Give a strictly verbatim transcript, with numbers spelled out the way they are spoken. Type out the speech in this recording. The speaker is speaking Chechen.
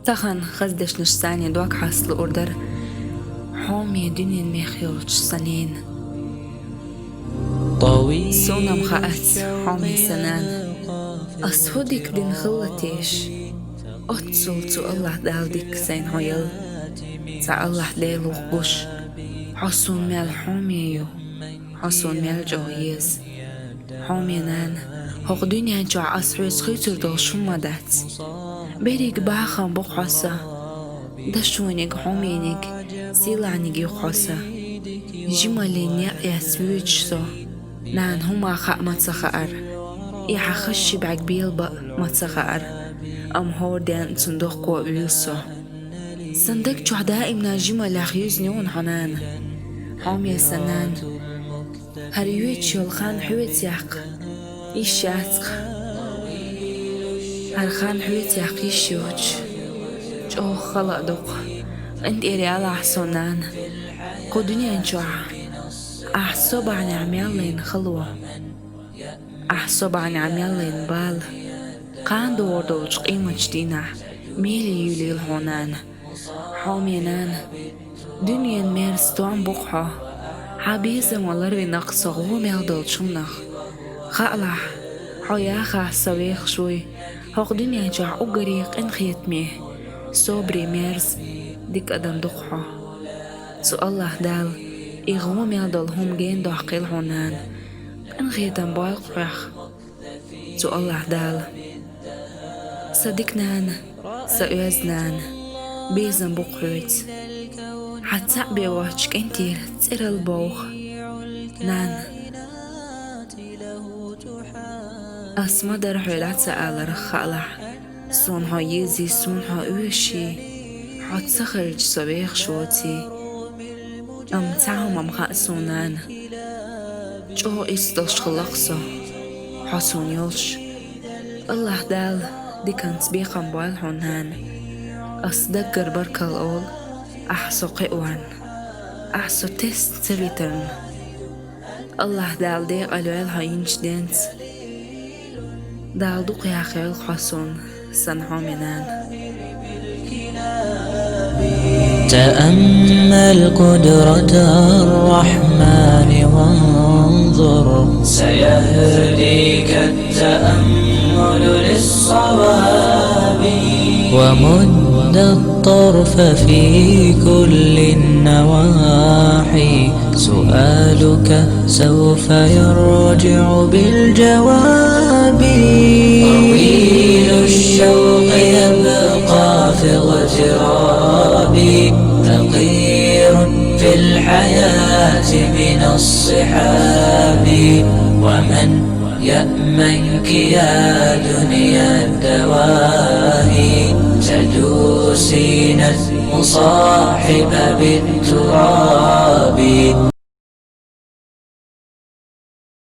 Тахан хаза дешнаш санна дог хьаста луур дара хьоме дуьнен мех йолчу сан ненан. Суна-м хаац, хьоме сан нана, ас хӀун дика дина хилла теша? Оццул цу АллахӀ Дала дика сайна хьо елла. Цхьа АллахӀ Дела ву-кх гуш, хьо суна мел хьоме ю, хьо суна мел чӀогӀа еза. Хьоме нана, хӀокху дуьнен чохь ас хьоьца хуьйцур долуш хӀумма дац. Берриг бахам бу-кх хьо сан, дашониг, хьомениг, сийлахьниг ю-кх хьо сан. Жималлин некъ эцна воьдуш со, нана, хӀума хаа ма ца хаьара, и хьан хаза ши бӀаьрг белабан а ма ца хаьара, амма хӀора денна цунна дохко а вуьйла со. Сан даг чохь даимна жималлех юьзна ю хьо, нана. Хьоме сан нана, хӀара йоьдуш йолу хан хьоьца яккха йиш яц-кх. ХӀара хан хьоьца яккха йиш йоцуш, чӀогӀа хала а ду-кх. КъинтӀера ялахь суна, нана, кху дуьнен чохь ахь со бахьанехь мел лайна хало, ахь со бахьанехь мел лайна бала, кхана догӀур долчу къематчу дийнахь меле юьйлийла хьо, нана. Хьоме нана, дуьненан мерза стом бу-кх хьо. Хьан безамо ларвина-кх со гӀо мел долчу хӀуманах. Хаалахь, хьо яхахь, со вехаш вуй хӀокху дуьнен чохь уггаре къинхетаме, собаре, мерза, дика адам ду-кх хьо. Цу АллахӀ Дала и гӀо мел долу хӀума гена доккхийла хьуна, нана. Къинхетам бойла-кх хьох. Цу АллахӀ Дала. Сан дика нана, сан оьзда нана, безам бу-кх хьоьца. Хьан цхьаъ бен воцчу кӀентера цӀералла бовха, нана. Ас ма-дарра хьоьга дӀа ца аларх, хаалахь, суна хьо езий, суна хьо оьший, хьо ца хилча со вехаш воций. Амма цхьа хӀума-м хаьа суна, нана. ЧӀогӀа иштта долуш хилла-кх со, хьо суна йолуш. АллахӀ Дала диканца бекхам бойла хьуна, нана. Ас даггара баркалла олу, ахь со кхиаварна, ахь со тесна ца витарна. АллахӀ Дала декъала йойла хьо йинчу денца. Дала дукха яхъйойла хьо суна, сан хьоме нана. تأمل قدرة الرحمن وانظر، سيهديك التأمل للصواب. ومد الطرف في كل النواحي، سؤالك سوف يرجع بالجواب. طويل الشوق يبقى في اغتراب، فقير في الحياة من الصحاب. ومن يأمنك يا دنيا الدوام، تدوسين المصاحب بالتراب.